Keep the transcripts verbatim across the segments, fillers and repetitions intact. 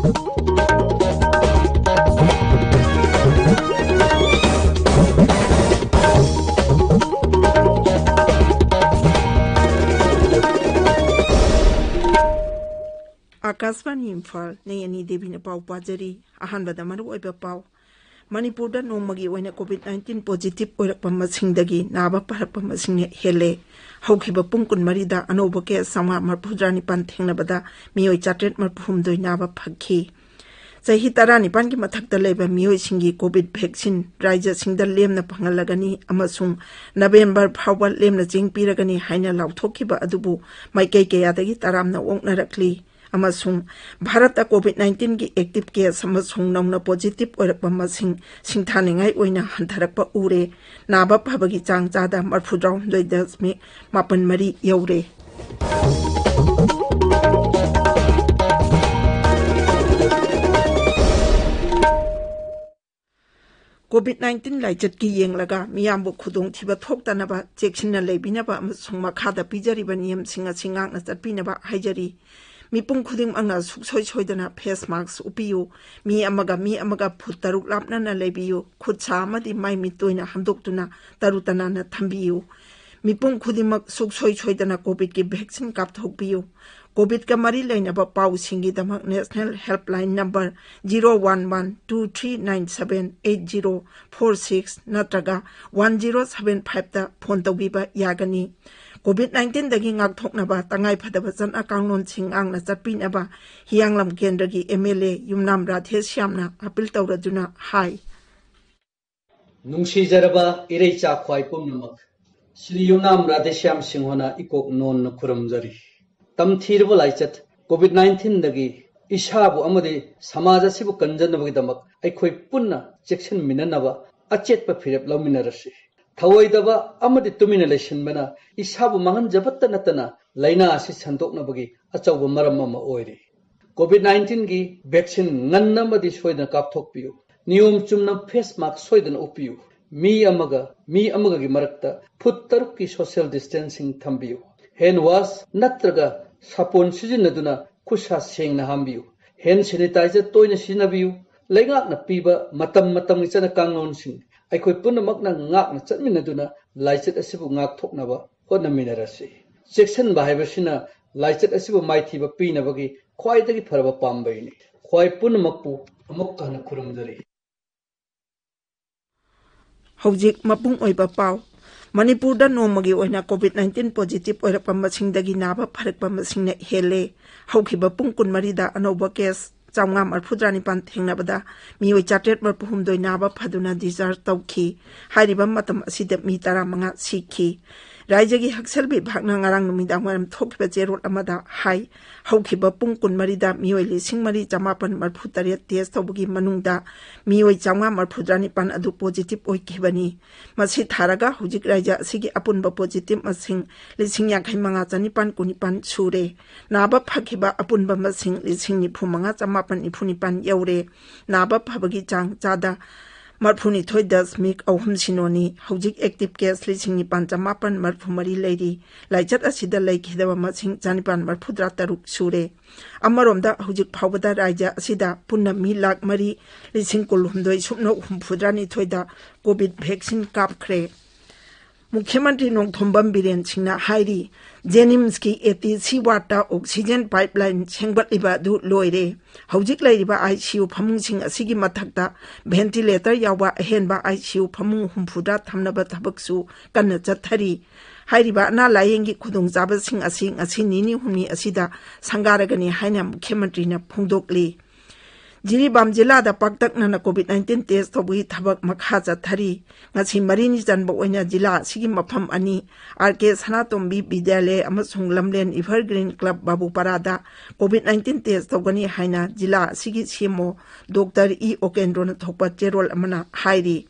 ꯑꯥꯀꯥꯁꯕꯥꯅꯤ ꯏꯝꯐꯥꯜ, ꯅꯦ ꯑꯅꯤ ꯗꯦꯕꯤꯅ ꯄꯥꯎ ꯄꯥꯖꯔꯤ꯫ ꯑꯍꯥꯟꯕꯗ ꯃꯔꯨꯑꯣꯏꯕ ꯄꯥꯎ꯫ ꯃꯅꯤꯄꯨꯔꯗ ꯅꯣꯡꯃꯒꯤ ꯑꯣꯏꯅ COVID nineteen positive ꯑꯣꯏꯔꯛꯄ ꯃꯁꯤꯡꯗꯒꯤ ꯅꯥꯕ ꯐꯔꯛꯄ ꯃꯁꯤꯡꯅ ꯍꯦꯜꯂꯦ꯫ ꯍꯧꯈꯤꯕ ꯄꯨꯡ ꯀꯨꯟꯃꯔꯤꯗ ꯑꯅꯧꯕ case ꯆꯥꯝꯃꯉꯥ ꯃꯔꯤꯐꯨꯇꯔꯥ ꯅꯤꯄꯥꯟ ꯊꯦꯡꯅꯕꯗ ꯃꯤꯑꯣꯏ ꯆꯥꯇ꯭ꯔꯦꯠ ꯃꯔꯤꯐꯨꯍꯨꯝꯗꯣꯏ ꯅꯥꯕ ꯐꯈꯤ꯫ ꯆꯍꯤ ꯇꯔꯥꯅꯤꯄꯥꯟꯒꯤ ꯃꯊꯛꯇ ꯂꯩꯕ ꯃꯤꯑꯣꯏꯁꯤꯡꯒꯤ COVID vaccine ꯔꯥꯖ꯭ꯌꯁꯤꯡꯗ ꯂꯦꯝꯅ ꯐꯪꯍꯜꯂꯒꯅꯤ ꯑꯃꯁꯨꯡ ꯅꯕꯦꯝꯕꯔ ꯐꯥꯎꯕ ꯂꯦꯝꯅ ꯆꯦꯡ ꯄꯤꯔꯒꯅꯤ ꯍꯥꯏꯅ ꯂꯥꯎꯊꯣꯛꯈꯤꯕ ꯑꯗꯨꯕꯨ ꯃꯥꯏꯀꯩ ꯀꯌꯥꯗꯒꯤ ꯇꯔꯥꯝꯅ ꯑꯣꯛꯅꯔꯛꯂꯤ꯫ ꯑꯃꯁꯨꯡ ꯚꯥꯔꯠꯇ COVID nineteenꯒꯤ active case ꯑꯃꯁꯨꯡ ꯅꯧꯅ positive ꯑꯣꯏꯔꯛꯄ ꯃꯁꯤꯡ ꯁꯤꯡꯊꯥꯅꯤꯡꯉꯥꯏ ꯑꯣꯏꯅ ꯍꯟꯊꯔꯛꯄ ꯎꯔꯦ꯫ ꯅꯥꯕ ꯐꯕꯒꯤ ꯆꯥꯡ ꯆꯥꯗ ꯃꯔꯤꯐꯨꯇꯔꯥꯍꯨꯝꯗꯣꯏ ꯗꯁꯃꯤꯛ ꯃꯥꯄꯟ ꯃꯔꯤ ꯌꯧꯔꯦ꯫ COVID nineteen ꯂꯥꯏꯆꯠꯀꯤ ꯌꯦꯡꯂꯒ ꯃꯤꯌꯥꯝꯕꯨ ꯈꯨꯗꯣꯡꯊꯤꯕ ꯊꯣꯛꯇꯅꯕ ꯆꯦꯛꯁꯤꯟꯅ ꯂꯩꯕꯤꯅꯕ ꯑꯃꯁꯨꯡ ꯃꯈꯥꯗ ꯄꯤꯖꯔꯤꯕ ꯅꯤꯌꯝꯁꯤꯡ ꯑꯁꯤ ꯉꯥꯛꯅ ꯆꯠꯄꯤꯅꯕ ꯍꯥꯏꯖꯔꯤ꯫ ꯃꯤꯄꯨꯝ ꯈꯨꯗꯤꯡꯃꯛꯅ ꯁꯨꯡꯁꯣꯏ ꯁꯣꯏꯗꯅ face mask ꯎꯞꯄꯤꯌꯨ꯫ ꯃꯤ ꯑꯃꯒ ꯃꯤ ꯑꯃꯒ ꯐꯨꯠ ꯇꯔꯨꯛ ꯂꯥꯞꯅꯅ ꯂꯩꯕꯤꯌꯨ꯫ ꯈꯨꯠ ꯁꯥ ꯑꯃꯗꯤ ꯃꯥꯏ ꯃꯤꯠ ꯇꯣꯏꯅ ꯍꯥꯝꯗꯣꯛꯇꯨꯅ ꯇꯔꯨ ꯇꯅꯥꯟꯅ ꯊꯝꯕꯤꯌꯨ꯫ ꯃꯤꯄꯨꯝ ꯈꯨꯗꯤꯡꯃꯛ ꯁꯨꯡꯁꯣꯏ ꯁꯣꯏꯗꯅ COVIDꯀꯤ vaccine ꯀꯥꯞꯊꯣꯛꯄꯤꯌꯨ꯫ COVIDꯀ ꯃꯔꯤ ꯂꯩꯅꯕ ꯄꯥꯎꯁꯤꯡꯒꯤꯗꯃꯛ National Helpline number zero one one two three nine seven eight zero four six ꯅꯠꯇ꯭ꯔꯒ one zero seven fiveꯇ phone ꯇꯧꯕꯤꯕ ꯌꯥꯒꯅꯤ꯫ COVID nineteenꯗꯒꯤ ꯉꯥꯛꯊꯣꯛꯅꯕ ꯇꯉꯥꯏꯐꯗꯕ ꯆꯠꯅ ꯀꯥꯡꯂꯣꯟꯁꯤꯡ ꯉꯥꯛꯅ ꯆꯠꯄꯤꯅꯕ ꯍꯤꯌꯥꯡꯂꯝ ꯀꯦꯟꯗ꯭ꯔꯒꯤ MLA ꯌꯨꯝꯅꯥꯝ ꯔꯥꯙꯦꯁ꯭ꯌꯥꯝꯅ appeal ꯇꯧꯔꯗꯨꯅ ꯍꯥꯏ꯫ ꯅꯨꯡꯁꯤꯖꯔꯕ ꯏꯔꯩꯆꯥ ꯈ꯭ꯋꯥꯏ ꯄꯨꯝꯅꯃꯛ, ꯁ꯭ꯔꯤ ꯌꯨꯝꯅꯥꯝ ꯔꯥꯙꯦꯁ꯭ꯌꯥꯝ ꯁꯤꯡꯍꯅ ꯏꯀꯣꯛ ꯅꯣꯟꯅ ꯈꯨꯔꯨꯝꯖꯔꯤ꯫ ꯇꯝꯊꯤꯔꯕ ꯂꯥꯏꯆꯠ COVID nineteenꯗꯒꯤ ꯏꯁꯥꯕꯨ ꯑꯃꯗꯤ ꯁꯃꯥꯖ ꯑꯁꯤꯕꯨ ꯀꯟꯖꯅꯕꯒꯤꯗꯃꯛ ꯑꯩꯈꯣꯏ ꯄꯨꯟꯅ ꯆꯦꯛꯁꯤꯟꯃꯤꯟꯅꯅꯕ ꯑꯆꯦꯠꯄ ꯐꯤꯔꯦꯞ ꯂꯧꯃꯤꯟꯅꯔꯁꯤ꯫ ꯊꯧꯑꯣꯏꯗꯕ ꯑꯃꯗꯤ ꯇꯨꯃꯤꯟꯅ ꯂꯩꯁꯤꯟꯕꯅ ꯏꯁꯥꯕꯨ ꯃꯥꯡꯍꯟꯖꯕꯇ ꯅꯠꯇꯅ ꯂꯥꯏꯅꯥ ꯑꯁꯤ ꯁꯟꯗꯣꯛꯅꯕꯒꯤ ꯑꯆꯧꯕ ꯃꯔꯝ ꯑꯃ ꯑꯣꯏꯔꯤ꯫ COVID nineteenꯒꯤ vaccine ꯉꯟꯅ ꯑꯃꯗꯤ ꯁꯣꯏꯗꯅ ꯀꯥꯞꯊꯣꯛꯄꯤꯌꯨ꯫ ꯅꯤꯌꯣꯝ ꯆꯨꯝꯅ face mask ꯁꯣꯏꯗꯅ ꯎꯞꯄꯤꯌꯨ꯫ ꯃꯤ ꯑꯃꯒ ꯃꯤ ꯑꯃꯒꯒꯤ ꯃꯔꯛꯇ ꯐꯨꯠ ꯇꯔꯨꯛꯀꯤ social distancing ꯊꯝꯕꯤꯌꯨ꯫ Hand wash ꯅꯠꯇ꯭ꯔꯒ ꯁꯥꯄꯣꯟ ꯁꯤꯖꯤꯟꯅꯗꯨꯅ ꯈꯨꯠꯁꯥ ꯁꯦꯡꯅ ꯍꯥꯝꯕꯤꯌꯨ꯫ ꯍꯦꯟ ꯁꯦꯅꯤꯇꯥꯏꯖꯔ ꯇꯣꯏꯅ ꯁꯤꯖꯤꯟꯅꯕꯤꯌꯨ꯫ ꯂꯩꯉꯥꯛꯅ ꯄꯤꯕ ꯃꯇꯝ ꯃꯇꯝꯒꯤ ꯆꯠꯅ ꯀꯥꯡꯂꯣꯟꯁꯤꯡ ꯑꯩꯈꯣꯏ ꯄꯨꯝꯅꯃꯛꯅ ꯉꯥꯛꯅ ꯆꯠꯃꯤꯟꯅꯗꯨꯅ ꯂꯥꯏꯆꯠ ꯑꯁꯤꯕꯨ ꯉꯥꯛꯊꯣꯛꯅꯕ ꯍꯣꯠꯅꯃꯤꯟꯅꯔꯁꯤ꯫ ꯆꯦꯛꯁꯤꯟꯕ ꯍꯥꯏꯕꯁꯤꯅ ꯂꯥꯏꯆꯠ ꯑꯁꯤꯕꯨ ꯃꯥꯏꯊꯤꯕ ꯄꯤꯅꯕꯒꯤ ꯈ꯭ꯋꯥꯏꯗꯒꯤ ꯐꯔꯕ ꯄꯥꯝꯕꯩꯅꯤ꯫ ꯈ꯭ꯋꯥꯏ ꯄꯨꯝꯅꯃꯛꯄꯨ ꯑꯃꯨꯛ ꯍꯟꯅ ꯈꯨꯔꯨꯝꯖꯔꯤ꯫ ꯍꯧꯖꯤꯛ ꯃꯄꯨꯡ ꯑꯣꯏꯕ ꯄꯥꯎ꯫ ꯃꯅꯤꯄꯨꯔꯗ ꯅꯣꯡꯃꯒꯤ ꯑꯣꯏꯅ COVID nineteen positive ꯑꯣꯏꯔꯛꯄ ꯃꯁꯤꯡꯗꯒꯤ ꯅꯥꯕ ꯐꯔꯛꯄ ꯃꯁꯤꯡꯅ ꯍꯦꯜꯂꯦ꯫ ꯍꯧꯈꯤꯕ ꯄꯨꯡ ꯀꯨꯟꯃꯔꯤꯗ ꯑꯅꯧꯕ case ꯆꯥꯝꯃꯉꯥ ꯃꯔꯤꯐꯨꯇꯔꯥꯅꯤꯄꯥꯟ ꯊꯦꯡꯅꯕꯗ ꯃꯤꯑꯣꯏ ꯆꯥꯇ꯭ꯔꯦꯠ ꯃꯔꯤꯐꯨꯍꯨꯝꯗꯣꯏ ꯅꯥꯕ ꯐꯗꯨꯅ discharge ꯇꯧꯈꯤ꯫ ꯍꯥꯏꯔꯤꯕ ꯃꯇꯝ ꯑꯁꯤꯗ ꯃꯤ ꯇꯔꯥꯃꯉꯥ ꯁꯤꯈꯤ꯫ ꯔꯥꯖ꯭ꯌꯒꯤ ꯍꯛꯁꯦꯜ ꯕꯤꯚꯥꯒꯅ ꯉꯔꯥꯡ ꯅꯨꯃꯤꯗꯥꯡ ꯋꯥꯏꯔꯝ ꯊꯣꯛꯈꯤꯕ ꯆꯦꯔꯣꯜ ꯑꯃꯗ ꯍꯥꯏ, ꯍꯧꯈꯤꯕ ꯄꯨꯡ ꯀꯨꯟꯃꯔꯤꯗ ꯃꯤꯑꯣꯏ ꯂꯤꯁꯤꯡ ꯃꯔꯤ ꯆꯃꯥꯄꯟ ꯃꯔꯤꯐꯨꯇꯔꯦꯠ test ꯇꯧꯕꯒꯤ ꯃꯅꯨꯡꯗ ꯃꯤꯑꯣꯏ ꯆꯥꯝꯃꯉꯥ ꯃꯔꯤꯐꯨꯇꯔꯥꯅꯤꯄꯥꯟ ꯑꯗꯨ positive ꯑꯣꯏꯈꯤꯕꯅꯤ꯫ ꯃꯁꯤ ꯊꯥꯔꯒ ꯍꯧꯖꯤꯛ ꯔꯥꯖ꯭ꯌ ꯑꯁꯤꯒꯤ ꯑꯄꯨꯟꯕ positive ꯃꯁꯤꯡ ꯂꯤꯁꯤꯡ ꯌꯥꯡꯈꯩ ꯃꯉꯥ ꯆꯅꯤꯄꯥꯟ ꯀꯨꯟꯅꯤꯄꯥꯟ ꯁꯨꯔꯦ꯫ ꯅꯥꯕ ꯐꯈꯤꯕ ꯑꯄꯨꯟꯕ ꯃꯁꯤꯡ ꯂꯤꯁꯤꯡ ꯅꯤꯐꯨ ꯃꯉꯥ ꯆꯃꯥꯄꯟ ꯅꯤꯐꯨ ꯅꯤꯄꯥꯟ ꯌꯧꯔꯦ꯫ ꯅꯥꯕ ꯐꯕꯒꯤ ꯆꯥꯡ ꯆꯥꯗ ꯃꯔꯤꯐꯨꯅꯤꯊꯣꯏ ꯗꯁꯃꯤꯛ ꯑꯍꯨꯝ ꯁꯤꯅꯣꯅꯤ꯫ ꯍꯧꯖꯤꯛ active case ꯂꯤꯁꯤꯡ ꯅꯤꯄꯥꯟ ꯆꯃꯥꯄꯟ ꯃꯔꯤꯐꯨ ꯃꯔꯤ ꯂꯩꯔꯤ꯫ ꯂꯥꯏꯆꯠ ꯑꯁꯤꯗ ꯂꯩꯈꯤꯗꯕ ꯃꯁꯤꯡ ꯆꯅꯤꯄꯥꯟ ꯃꯔꯤꯐꯨꯇꯔꯥ ꯇꯔꯨꯛ ꯁꯨꯔꯦ꯫ ꯑꯃꯔꯣꯝꯗ ꯍꯧꯖꯤꯛ ꯐꯥꯎꯕꯗ ꯔꯥꯖ꯭ꯌ ꯑꯁꯤꯗ ꯄꯨꯟꯅ ꯃꯤ ꯂꯥꯈ ꯃꯔꯤ ꯂꯤꯁꯤꯡ ꯀꯨꯟꯍꯨꯝꯗꯣꯏ ꯁꯨꯞꯅ ꯍꯨꯝꯐꯨꯇꯔꯥꯅꯤꯊꯣꯏꯗ COVID vaccine ꯀꯥꯞꯈ꯭ꯔꯦ꯫ ꯃꯨꯈ꯭ꯌ ꯃꯟꯇ꯭ꯔꯤ ꯅꯣꯡꯊꯣꯝꯕꯝ ꯕꯤꯔꯦꯟ ꯁꯤꯡꯅ ꯍꯥꯏꯔꯤ, JNIMSꯀꯤ ATC wardꯇ oxygen pipeline ꯁꯦꯝꯒꯠꯂꯤꯕ ꯑꯗꯨ ꯂꯣꯏꯔꯦ꯫ ꯍꯧꯖꯤꯛ ꯂꯩꯔꯤꯕ ICU ꯐꯃꯨꯡꯁꯤꯡ ꯑꯁꯤꯒꯤ ꯃꯊꯛꯇ ventilator ꯌꯥꯎꯕ ꯑꯍꯦꯟꯕ ICU ꯐꯃꯨꯡ ꯍꯨꯝꯐꯨꯇꯔꯥ ꯊꯝꯅꯕ ꯊꯕꯛꯁꯨ ꯀꯟꯅ ꯆꯠꯊꯔꯤ꯫ ꯍꯥꯏꯔꯤꯕ ꯑꯅꯥ ꯂꯥꯌꯦꯡꯒꯤ ꯈꯨꯗꯣꯡꯆꯥꯕꯁꯤꯡ ꯑꯁꯤ ꯉꯁꯤ ꯅꯤꯅꯤ ꯍꯨꯝꯅꯤ ꯑꯁꯤꯗ ꯁꯪꯒꯥꯔꯒꯅꯤ ꯍꯥꯏꯅ ꯃꯨꯈ꯭ꯌ ꯃꯟꯇ꯭ꯔꯤꯅ ꯐꯣꯡꯗꯣꯛꯂꯤ꯫ ꯖꯤꯔꯤꯕꯥꯝ ꯖꯤꯂꯥꯗ ꯄꯥꯛꯇꯛꯅꯅ COVID nineteen test ꯇꯧꯕꯒꯤ ꯊꯕꯛ ꯃꯈꯥ ꯆꯠꯊꯔꯤ꯫ ꯉꯁꯤ ꯃꯔꯤꯅꯤ ꯆꯟꯕ ꯑꯣꯏꯅ ꯖꯤꯂꯥ ꯑꯁꯤꯒꯤ ꯃꯐꯝ ꯑꯅꯤ, R K ꯁꯅꯥꯇꯣꯝꯕꯤ ꯕꯤꯗ꯭ꯌꯥꯂꯌ ꯑꯃꯁꯨꯡ ꯂꯝꯂꯦꯟ Evergreen Club ꯕꯥꯕꯨꯄꯥꯔꯥꯗ COVID nineteen test ꯇꯧꯒꯅꯤ ꯍꯥꯏꯅ ꯖꯤꯂꯥ ꯑꯁꯤꯒꯤ CMO Doctor E ꯑꯣꯀꯦꯟꯗ꯭ꯔꯣꯅ ꯊꯣꯛꯄ ꯆꯦꯔꯣꯜ ꯑꯃꯅ ꯍꯥꯏꯔꯤ꯫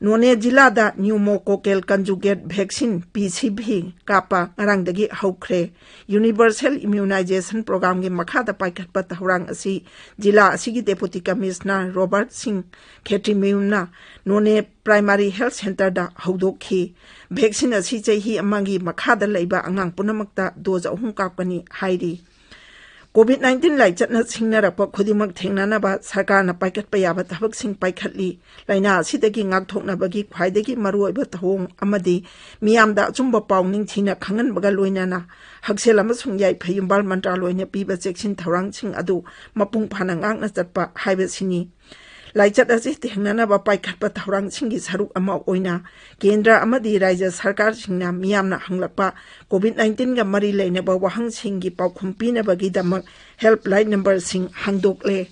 ꯅꯣꯅꯦ ꯖꯤꯂꯥꯗ pneumococcal conjugate vaccine, PCV, ꯀꯥꯞꯄ ꯉꯔꯥꯡꯗꯒꯤ ꯍꯧꯈ꯭ꯔꯦ꯫ Universal Immunization Programꯒꯤ ꯃꯈꯥꯗ ꯄꯥꯏꯈꯠꯄ ꯊꯧꯔꯥꯡ ꯑꯁꯤ ꯖꯤꯂꯥ ꯑꯁꯤꯒꯤ Deputy Commissioner ꯔꯣꯕꯔꯠ ꯁꯤꯡ ꯈꯦꯇ꯭ꯔꯤꯃꯌꯨꯝꯅ ꯅꯣꯅꯦ Primary Health Centreꯗ ꯍꯧꯗꯣꯛꯈꯤ꯫ Vaccine ꯑꯁꯤ ꯆꯍꯤ ꯑꯃꯒꯤ ꯃꯈꯥꯗ ꯂꯩꯕ ꯑꯉꯥꯡ ꯄꯨꯝꯅꯃꯛꯇ dose ꯑꯍꯨꯝ ꯀꯥꯞꯀꯅꯤ ꯍꯥꯏꯔꯤ꯫ ꯀꯣꯚꯤꯗ ꯅꯥꯏꯟꯇꯤꯟ ꯂꯥꯏꯆꯠꯅ ꯁꯤꯡꯅꯔꯛꯄ ꯈꯨꯗꯤꯡꯃꯛ ꯊꯦꯡꯅꯅꯕ ꯁꯔꯀꯥꯔꯅ ꯄꯥꯏꯈꯠꯄ ꯌꯥꯕ ꯊꯕꯛꯁꯤꯡ ꯄꯥꯏꯈꯠꯂꯤ꯫ ꯂꯥꯏꯅꯥ ꯑꯁꯤꯗꯒꯤ ꯉꯥꯛꯊꯣꯛꯅꯕꯒꯤ ꯈ꯭ꯋꯥꯏꯗꯒꯤ ꯃꯔꯨꯑꯣꯏꯕ ꯊꯧꯑꯣꯡ ꯑꯃꯗꯤ ꯃꯤꯌꯥꯝꯗ ꯑꯆꯨꯝꯕ ꯄꯥꯎ ꯅꯤꯡꯊꯤꯅ ꯈꯪꯍꯟꯕꯒ ꯂꯣꯏꯅꯅ ꯍꯛꯁꯦꯜ ꯑꯃꯁꯨꯡ ꯌꯥꯏꯐ ꯌꯨꯝꯕꯥꯜ ꯃꯟꯇ꯭ꯔꯥꯂꯣꯏꯅ ꯄꯤꯕ ꯆꯦꯛꯁꯤꯟ ꯊꯧꯔꯥꯡꯁꯤꯡ ꯑꯗꯨ ꯃꯄꯨꯡ ꯐꯥꯅ ꯉꯥꯛꯅ ꯆꯠꯄ ꯍꯥꯏꯕꯁꯤꯅꯤ꯫ ꯂꯥꯏꯆꯠ ꯑꯁꯤ ꯊꯦꯡꯅꯅꯕ ꯄꯥꯏꯈꯠꯄ ꯊꯧꯔꯥꯡꯁꯤꯡꯒꯤ ꯁꯔꯨꯛ ꯑꯃ ꯑꯣꯏꯅ ꯀꯦꯟꯗ꯭ꯔ ꯑꯃꯗꯤ ꯔꯥꯖ꯭ꯌ ꯁꯔꯀꯥꯔꯁꯤꯡꯅ ꯃꯤꯌꯥꯝꯅ ꯍꯪꯂꯛꯄ ꯀꯣꯚꯤꯗ ꯅꯥꯏꯟꯇꯤꯟꯒ ꯃꯔꯤ ꯂꯩꯅꯕ ꯋꯥꯍꯪꯁꯤꯡꯒꯤ ꯄꯥꯎꯈꯨꯝ ꯄꯤꯅꯕꯒꯤꯗꯃꯛ ꯍꯦꯜꯞꯂꯥꯏꯟ ꯅꯝꯕꯔꯁꯤꯡ ꯍꯥꯡꯗꯣꯛꯂꯦ꯫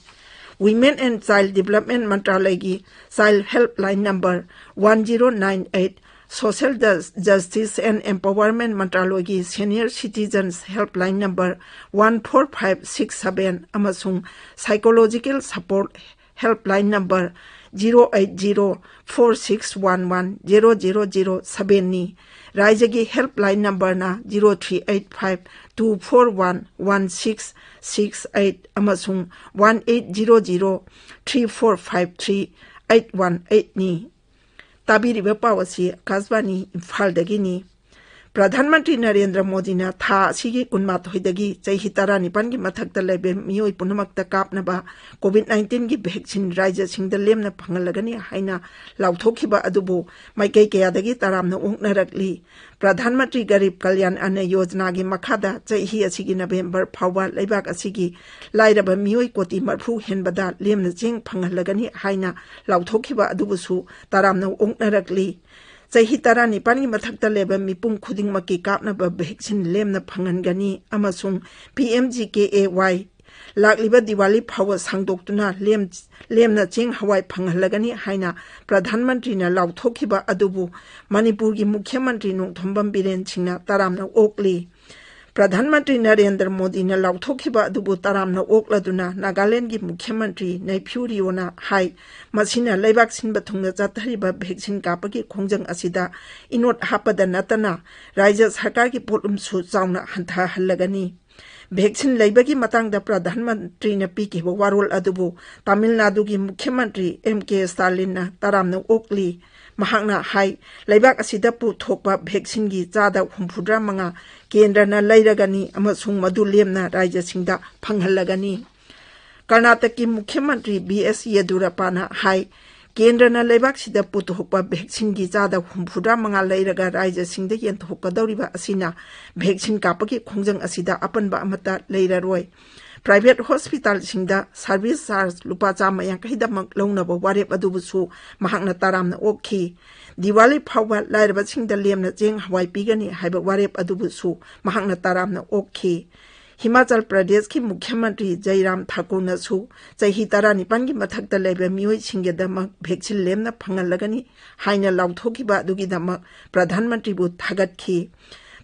Women and Child Development ꯃꯟꯇ꯭ꯔꯥꯂꯌꯒꯤ child helpline number one zero nine eight, Social Justice and Empowerment ꯃꯟꯇ꯭ꯔꯥꯂꯌꯒꯤ senior citizens helpline number one four five six seven ꯑꯃꯁꯨꯡ psychological support helpline number zero eight zero four six one one zero zero zero ꯁꯚꯦꯟꯅꯤ꯫ ꯔꯥꯏꯖ꯭ꯌꯒꯤ helpline ꯅꯝꯕꯔꯅ zero three eight five two four one one six six eight ꯑꯃꯁꯨꯡ one eight zero zero three four five three eight one ꯑꯩꯠꯅꯤ꯫ ꯇꯥꯕꯤꯔꯤꯕ ꯄꯥꯎ ꯑꯁꯤ ꯑꯀꯥꯁꯕꯥꯅꯤ ꯏꯝꯐꯥꯜꯗꯒꯤꯅꯤ꯫ ꯄ꯭ꯔꯙꯥꯟ ꯃꯟꯇ꯭ꯔꯤ ꯅꯔꯦꯟꯗ꯭ꯔ ꯃꯣꯗꯤꯅ ꯊꯥ ꯑꯁꯤꯒꯤ ꯀꯨꯟꯃꯥꯊꯣꯏꯗꯒꯤ ꯆꯍꯤ ꯇꯔꯥꯅꯤꯄꯥꯟꯒꯤ ꯃꯊꯛꯇ ꯂꯩꯕ ꯃꯤꯑꯣꯏ ꯄꯨꯝꯅꯃꯛꯇ ꯀꯥꯞꯅꯕ ꯀꯣꯚꯤꯗ ꯅꯥꯏꯟꯇꯤꯟꯒꯤ ꯚꯦꯛꯁꯤꯟ ꯔꯥꯏꯖ꯭ꯌꯁꯤꯡꯗ ꯂꯦꯝꯅ ꯐꯪꯍꯜꯂꯒꯅꯤ ꯍꯥꯏꯅ ꯂꯥꯎꯊꯣꯛꯈꯤꯕ ꯑꯗꯨꯕꯨ ꯃꯥꯏꯀꯩ ꯀꯌꯥꯗꯒꯤ ꯇꯔꯥꯝꯅ ꯑꯣꯛꯅꯔꯛꯂꯤ꯫ ꯄ꯭ꯔꯙꯥꯟ ꯃꯟꯇ꯭ꯔꯤ ꯒꯔꯤꯕ ꯀꯜꯌꯥꯟ ꯑꯟꯅ ꯌꯣꯖꯅꯥꯒꯤ ꯃꯈꯥꯗ ꯆꯍꯤ ꯑꯁꯤꯒꯤ ꯅꯕꯦꯝꯕꯔ ꯐꯥꯎꯕ ꯂꯩꯕꯥꯛ ꯑꯁꯤꯒꯤ ꯂꯥꯏꯔꯕ ꯃꯤꯑꯣꯏ ꯀꯣꯇꯤ ꯃꯔꯤꯐꯨ ꯍꯦꯟꯕꯗ ꯂꯦꯝꯅ ꯆꯦꯡ ꯐꯪꯍꯜꯂꯒꯅꯤ ꯍꯥꯏꯅ ꯂꯥꯎꯊꯣꯛꯈꯤꯕ ꯑꯗꯨꯕꯨꯁꯨ ꯇꯔꯥꯝꯅ ꯑꯣꯛꯅꯔꯛꯂꯤ꯫ ꯆꯍꯤ ꯇꯔꯥꯅꯤꯄꯥꯟꯒꯤ ꯃꯊꯛꯇ ꯂꯩꯕ ꯃꯤꯄꯨꯝ ꯈꯨꯗꯤꯡꯃꯛꯀꯤ ꯀꯥꯞꯅꯕ ꯚꯦꯛꯁꯤꯟ ꯂꯦꯝꯅ ꯐꯪꯍꯟꯒꯅꯤ ꯑꯃꯁꯨꯡ P M G K A ꯋꯥꯏ ꯂꯥꯛꯂꯤꯕ ꯗꯤꯋꯥꯂꯤ ꯐꯥꯎꯕ ꯁꯥꯡꯗꯣꯛꯇꯨꯅ ꯂꯦꯝ-, ꯂꯦꯝꯅ ꯆꯦꯡ ꯍꯋꯥꯏ ꯐꯪꯍꯜꯂꯒꯅꯤ ꯍꯥꯏꯅ ꯄ꯭ꯔꯙꯥꯟ ꯃꯟꯇ꯭ꯔꯤꯅ ꯂꯥꯎꯊꯣꯛꯈꯤꯕ ꯑꯗꯨꯕꯨ ꯃꯅꯤꯄꯨꯔꯒꯤ ꯃꯨꯈ꯭ꯌ ꯃꯟꯇ꯭ꯔꯤ ꯅꯣꯡꯊꯣꯝꯕꯝ ꯕꯤꯔꯦꯟ ꯁꯤꯡꯅ ꯇꯔꯥꯝꯅ ꯑꯣꯛꯂꯤ꯫ ꯄ꯭ꯔꯙꯥꯟ ꯃꯟꯇ꯭ꯔꯤ ꯅꯔꯦꯟꯗ꯭ꯔ ꯃꯣꯗꯤꯅ ꯂꯥꯎꯊꯣꯛꯈꯤꯕ ꯑꯗꯨꯕꯨ ꯇꯔꯥꯝꯅ ꯑꯣꯛꯂꯗꯨꯅ ꯅꯥꯒꯥꯂꯦꯟꯗꯒꯤ ꯃꯨꯈ꯭ꯌ ꯃꯟꯇ꯭ꯔꯤ ꯅꯩꯐ꯭ꯌꯨ ꯔꯤꯑꯣꯅ ꯍꯥꯏ, ꯃꯁꯤꯅ ꯂꯩꯕꯥꯛ ꯁꯤꯟꯕ ꯊꯨꯡꯅ ꯆꯠꯊꯔꯤꯕ ꯚꯦꯛꯁꯤꯟ ꯀꯥꯞꯄꯒꯤ ꯈꯣꯡꯖꯪ ꯑꯁꯤꯗ ꯏꯅꯣꯠ ꯍꯥꯞꯄꯗ ꯅꯠꯇꯅ ꯔꯥꯏꯖ꯭ꯌ ꯁꯔꯀꯥꯔꯒꯤ ꯄꯣꯠꯂꯨꯝꯁꯨ ꯆꯥꯎꯅ ꯍꯟꯊꯍꯜꯂꯒꯅꯤ꯫ ꯚꯦꯛꯁꯤꯟ ꯂꯩꯕꯒꯤ ꯃꯇꯥꯡꯗ ꯄ꯭ꯔꯙꯥꯟ ꯃꯟꯇ꯭ꯔꯤꯅ ꯄꯤꯈꯤꯕ ꯋꯥꯔꯣꯜ ꯑꯗꯨꯕꯨ ꯇꯥꯃꯤꯜ ꯅꯥꯗꯨꯒꯤ ꯃꯨꯈ꯭ꯌ ꯃꯟꯇ꯭ꯔꯤ ꯑꯦꯝ ꯀꯦ ꯁ꯭ꯇꯥꯂꯤꯟꯅ ꯇꯔꯥꯝꯅ ꯑꯣꯛꯂꯤ꯫ ꯃꯍꯥꯛꯅ ꯍꯥꯏ, ꯂꯩꯕꯥꯛ ꯑꯁꯤꯗ ꯄꯨꯊꯣꯛꯄ ꯚꯦꯛꯁꯤꯟꯒꯤ ꯆꯥꯗ ꯍꯨꯝꯐꯨꯇꯔꯥ ꯃꯉꯥ ꯀꯦꯟꯗ꯭ꯔꯅ ꯂꯩꯔꯒꯅꯤ ꯑꯃꯁꯨꯡ ꯃꯗꯨ ꯂꯦꯝꯅ ꯔꯥꯖ꯭ꯌꯁꯤꯡꯗ ꯐꯪꯍꯜꯂꯒꯅꯤ꯫ ꯀꯔꯅꯥꯇꯀꯀꯤ ꯃꯨꯈ꯭ꯌ ꯃꯟꯇ꯭ꯔꯤ ꯕꯤ ꯑꯦꯁ ꯌꯦꯗꯨꯔꯞꯄꯥꯅ ꯍꯥꯏ, ꯀꯦꯟꯗ꯭ꯔꯅ ꯂꯩꯕꯥꯛꯁꯤꯗ ꯄꯨꯊꯣꯛꯄ ꯚꯦꯛꯁꯤꯟꯒꯤ ꯆꯥꯗ ꯍꯨꯝꯐꯨꯇꯔꯥ ꯃꯉꯥ ꯂꯩꯔꯒ ꯔꯥꯖ꯭ꯌꯁꯤꯡꯗ ꯌꯦꯟꯊꯣꯛꯀꯗꯧꯔꯤꯕ ꯑꯁꯤꯅ ꯚꯦꯛꯁꯤꯟ ꯀꯥꯞꯄꯒꯤ ꯈꯣꯡꯖꯪ ꯑꯁꯤꯗ ꯑꯄꯟꯕ ꯑꯃꯠꯇ ꯂꯩꯔꯔꯣꯏ꯫ ꯄ꯭ꯔꯥꯏꯚꯦꯠ ꯍꯣꯁꯄꯤꯇꯥꯜꯁꯤꯡꯗ ꯁꯔꯚꯤꯁ ꯆꯥꯔꯖ ꯂꯨꯄꯥ ꯆꯥꯝꯃ ꯌꯥꯡꯈꯩꯗꯃꯛ ꯂꯧꯅꯕ ꯋꯥꯔꯦꯞ ꯑꯗꯨꯕꯨꯁꯨ ꯃꯍꯥꯛꯅ ꯇꯔꯥꯝꯅ ꯑꯣꯛꯈꯤ꯫ ꯗꯤꯋꯥꯂꯤ ꯐꯥꯎꯕ ꯂꯥꯏꯔꯕꯁꯤꯡꯗ ꯂꯦꯝꯅ ꯆꯦꯡ ꯍꯋꯥꯏ ꯄꯤꯒꯅꯤ ꯍꯥꯏꯕ ꯋꯥꯔꯦꯞ ꯑꯗꯨꯕꯨꯁꯨ ꯃꯍꯥꯛꯅ ꯇꯔꯥꯝꯅ ꯑꯣꯛꯈꯤ꯫ ꯍꯤꯃꯥꯆꯜ ꯄ꯭ꯔꯗꯦꯁꯀꯤ ꯃꯨꯈ꯭ꯌ ꯃꯟꯇ꯭ꯔꯤ ꯖꯩꯔꯥꯝ ꯊꯥꯀꯨꯔꯅꯁꯨ ꯆꯍꯤ ꯇꯔꯥꯅꯤꯄꯥꯟꯒꯤ ꯃꯊꯛꯇ ꯂꯩꯕ ꯃꯤꯑꯣꯏꯁꯤꯡꯒꯤꯗꯃꯛ ꯚꯦꯛꯁꯤꯟ ꯂꯦꯝꯅ ꯐꯪꯍꯜꯂꯒꯅꯤ ꯍꯥꯏꯅ ꯂꯥꯎꯊꯣꯛꯈꯤꯕ ꯑꯗꯨꯒꯤꯗꯃꯛ ꯄ꯭ꯔꯙꯥꯟ ꯃꯟꯇ꯭ꯔꯤꯕꯨ ꯊꯥꯒꯠꯈꯤ꯫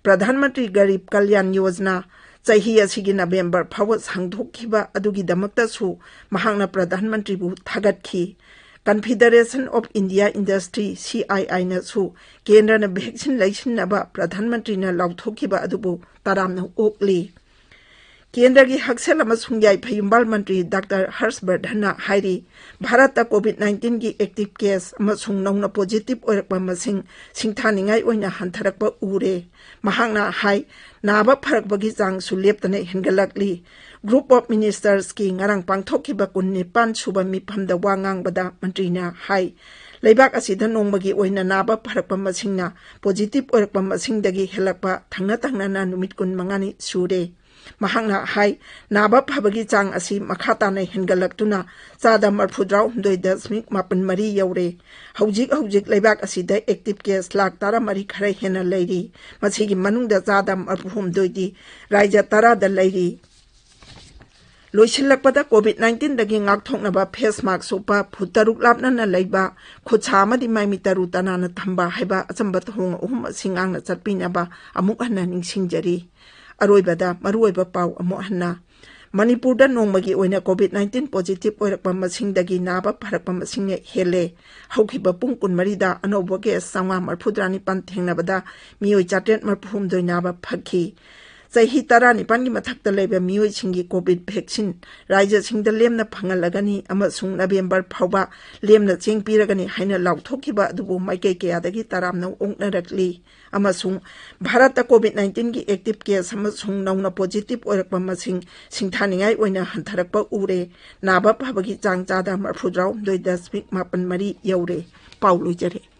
ꯄ꯭ꯔꯙꯥꯟ ꯃꯟꯇ꯭ꯔꯤ ꯒꯔꯤꯕ ꯀꯜꯌꯥꯟ ꯌꯣꯖꯅꯥ ꯆꯍꯤ ꯑꯁꯤꯒꯤ ꯅꯕꯦꯝꯕꯔ ꯐꯥꯎꯕ ꯁꯥꯡꯗꯣꯛꯈꯤꯕ ꯑꯗꯨꯒꯤꯗꯃꯛꯇꯁꯨ ꯃꯍꯥꯛꯅ ꯄ꯭ꯔꯙꯥꯟ ꯃꯟꯇ꯭ꯔꯤꯕꯨ ꯊꯥꯒꯠꯈꯤ꯫ Confederation of India Industry, C I ꯑꯥꯏꯅꯁꯨ ꯀꯦꯟꯗ꯭ꯔꯅ ꯚꯦꯛꯁꯤꯟ ꯂꯩꯁꯤꯟꯅꯕ ꯄ꯭ꯔꯙꯥꯟ ꯃꯟꯇ꯭ꯔꯤꯅ ꯂꯥꯎꯊꯣꯛꯈꯤꯕ ꯑꯗꯨꯕꯨ ꯇꯔꯥꯝꯅ ꯑꯣꯛꯂꯤ꯫ ꯀꯦꯟꯗ꯭ꯔꯒꯤ ꯍꯛꯁꯦꯜ ꯑꯃꯁꯨꯡ ꯌꯥꯏꯐ ꯌꯨꯝꯕꯥꯜ ꯃꯟꯇ꯭ꯔꯤ ꯗꯥꯛꯇꯔ ꯍꯔꯁ ꯕꯔꯙꯟꯅ ꯍꯥꯏꯔꯤ, ꯚꯥꯔꯠꯇ ꯀꯣꯚꯤꯗ ꯅꯥꯏꯟꯇꯤꯟꯒꯤ ꯑꯦꯛꯇꯤꯚ ꯀꯦꯁ ꯑꯃꯁꯨꯡ ꯅꯧꯅ ꯄꯣꯖꯤꯇꯤꯚ ꯑꯣꯏꯔꯛꯄ ꯃꯁꯤꯡ ꯁꯤꯡꯊꯥꯅꯤꯡꯉꯥꯏ ꯑꯣꯏꯅ ꯍꯟꯊꯔꯛꯄ ꯎꯔꯦ꯫ ꯃꯍꯥꯛꯅ ꯍꯥꯏ, ꯅꯥꯕ ꯐꯔꯛꯄꯒꯤ ꯆꯥꯡꯁꯨ ꯂꯦꯞꯇꯅ ꯍꯦꯟꯒꯠꯂꯛꯂꯤ꯫ Group of Ministersꯀꯤ ꯉꯔꯥꯡ ꯄꯥꯡꯊꯣꯛꯈꯤꯕ ꯀꯨꯟꯅꯤꯄꯥꯟ ꯁꯨꯕ ꯃꯤꯐꯝꯗ ꯋꯥ ꯉꯥꯡꯕꯗ ꯃꯟꯇ꯭ꯔꯤꯅ ꯍꯥꯏ, ꯂꯩꯕꯥꯛ ꯑꯁꯤꯗ ꯅꯣꯡꯃꯒꯤ ꯑꯣꯏꯅ ꯅꯥꯕ ꯐꯔꯛꯄ ꯃꯁꯤꯡꯅ ꯄꯣꯖꯤꯇꯤꯚ ꯑꯣꯏꯔꯛꯄ ꯃꯁꯤꯡꯗꯒꯤ ꯍꯦꯜꯂꯛꯄ ꯊꯪꯅ ꯊꯪꯅꯅ ꯅꯨꯃꯤꯠ ꯀꯨꯟꯃꯉꯥꯅꯤ ꯁꯨꯔꯦ꯫ ꯃꯍꯥꯛꯅ ꯍꯥꯏ, ꯅꯥꯕ ꯐꯕꯒꯤ ꯆꯥꯡ ꯑꯁꯤ ꯃꯈꯥ ꯇꯥꯅ ꯍꯦꯟꯒꯠꯂꯛꯇꯨꯅ ꯆꯥꯗ ꯃꯔꯐꯨꯇꯔꯥꯍꯨꯝꯗꯣꯏ ꯗꯁꯃꯤꯛ ꯃꯥꯄꯟ ꯃꯔꯤ ꯌꯧꯔꯦ꯫ ꯍꯧꯖꯤꯛ ꯍꯧꯖꯤꯛ ꯂꯩꯕꯥꯛ ꯑꯁꯤꯗ ꯑꯦꯛꯇꯤꯚ ꯀꯦꯁ ꯂꯥꯈ ꯇꯔꯥꯃꯔꯤ ꯈꯔ ꯍꯦꯟꯅ ꯂꯩꯔꯤ꯫ ꯃꯁꯤꯒꯤ ꯃꯅꯨꯡꯗ ꯆꯥꯗ ꯃꯔꯐꯨꯍꯨꯝꯗꯣꯏꯗꯤ ꯔꯥꯏꯖ꯭ꯌ ꯇꯔꯥꯗ ꯂꯩꯔꯤ꯫ ꯂꯣꯏꯁꯤꯜꯂꯛꯄꯗ, ꯀꯣꯚꯤꯗ ꯅꯥꯏꯟꯇꯤꯟꯗꯒꯤ ꯉꯥꯛꯊꯣꯛꯅꯕ ꯐꯦꯁ ꯃꯥꯛꯁ ꯎꯞꯄ, ꯐꯨꯠ ꯇꯔꯨꯛ ꯂꯥꯞꯅꯅ ꯂꯩꯕ, ꯈꯨꯠꯁꯥ ꯑꯃꯗꯤ ꯃꯥꯏꯃꯤꯠ ꯇꯔꯨ ꯇꯅꯥꯟꯅ ꯊꯝꯕ ꯍꯥꯏꯕ ꯑꯆꯝꯕ ꯊꯧꯑꯣꯡ ꯑꯍꯨꯝ ꯑꯁꯤ ꯉꯥꯛꯅ ꯆꯠꯄꯤꯅꯕ ꯑꯃꯨꯛ ꯍꯟꯅ ꯅꯤꯡꯁꯤꯡꯖꯔꯤ꯫ ꯑꯔꯣꯏꯕꯗ ꯃꯔꯨꯑꯣꯏꯕ ꯄꯥꯎ ꯑꯃꯨꯛ ꯍꯟꯅ꯫ ꯃꯅꯤꯄꯨꯔꯗ ꯅꯣꯡꯃꯒꯤ ꯑꯣꯏꯅ ꯀꯣꯚꯤꯗ ꯅꯥꯏꯟꯇꯤꯟ ꯄꯣꯖꯤꯇꯤꯚ ꯑꯣꯏꯔꯛꯄ ꯃꯁꯤꯡꯗꯒꯤ ꯅꯥꯕ ꯐꯔꯛꯄ ꯃꯁꯤꯡꯅ ꯍꯦꯜꯂꯦ꯫ ꯍꯧꯈꯤꯕ ꯄꯨꯡ ꯀꯨꯟꯃꯔꯤꯗ ꯑꯅꯧꯕ ꯀꯦꯁ ꯆꯥꯝꯃꯉꯥ ꯃꯔꯐꯨꯇꯔꯥ ꯅꯤꯄꯥꯟ ꯊꯦꯡꯅꯕꯗ ꯃꯤꯑꯣꯏ ꯆꯥꯇ꯭ꯔꯦꯠ ꯃꯔꯐꯨꯍꯨꯝꯗꯣꯏ ꯅꯥꯕ ꯐꯈꯤ꯫ ꯆꯍꯤ ꯇꯔꯥꯅꯤꯄꯥꯟꯒꯤ ꯃꯊꯛꯇ ꯂꯩꯕ ꯃꯤꯑꯣꯏꯁꯤꯡꯒꯤ ꯀꯣꯚꯤꯗ ꯚꯦꯛꯁꯤꯟ ꯔꯥꯏꯖ꯭ꯌꯁꯤꯡꯗ ꯂꯦꯝꯅ ꯐꯪꯍꯜꯂꯒꯅꯤ ꯑꯃꯁꯨꯡ ꯅꯕꯦꯝꯕꯔ ꯐꯥꯎꯕ ꯂꯦꯝꯅ ꯆꯦꯡ ꯄꯤꯔꯒꯅꯤ ꯍꯥꯏꯅ ꯂꯥꯎꯊꯣꯛꯈꯤꯕ ꯑꯗꯨꯕꯨ ꯃꯥꯏꯀꯩ ꯀꯌꯥꯗꯒꯤ ꯇꯔꯥꯝꯅ ꯑꯣꯛꯅꯔꯛꯂꯤ꯫ ꯑꯃꯁꯨꯡ ꯚꯥꯔꯠꯇ ꯀꯣꯚꯤꯗ ꯅꯥꯏꯟꯇꯤꯟꯒꯤ ꯑꯦꯛꯇꯤꯚ ꯀꯦꯁ ꯑꯃꯁꯨꯡ ꯅꯧꯅ ꯄꯣꯖꯤꯇꯤꯚ ꯑꯣꯏꯔꯛꯄ ꯃꯁꯤꯡ ꯁꯤꯡꯊꯥꯅꯤꯡꯉꯥꯏ ꯑꯣꯏꯅ ꯍꯟꯊꯔꯛꯄ ꯎꯔꯦ꯫ ꯅꯥꯕ ꯐꯕꯒꯤ ꯆꯥꯡ ꯆꯥꯗ ꯃꯔꯐꯨꯇꯔꯥꯍꯨꯝꯗꯣꯏ ꯗꯁꯃꯤꯛ ꯃꯥꯄꯟ ꯃꯔꯤ ꯌꯧꯔꯦ꯫ ꯄꯥꯎ ꯂꯣꯏꯖꯔꯦ꯫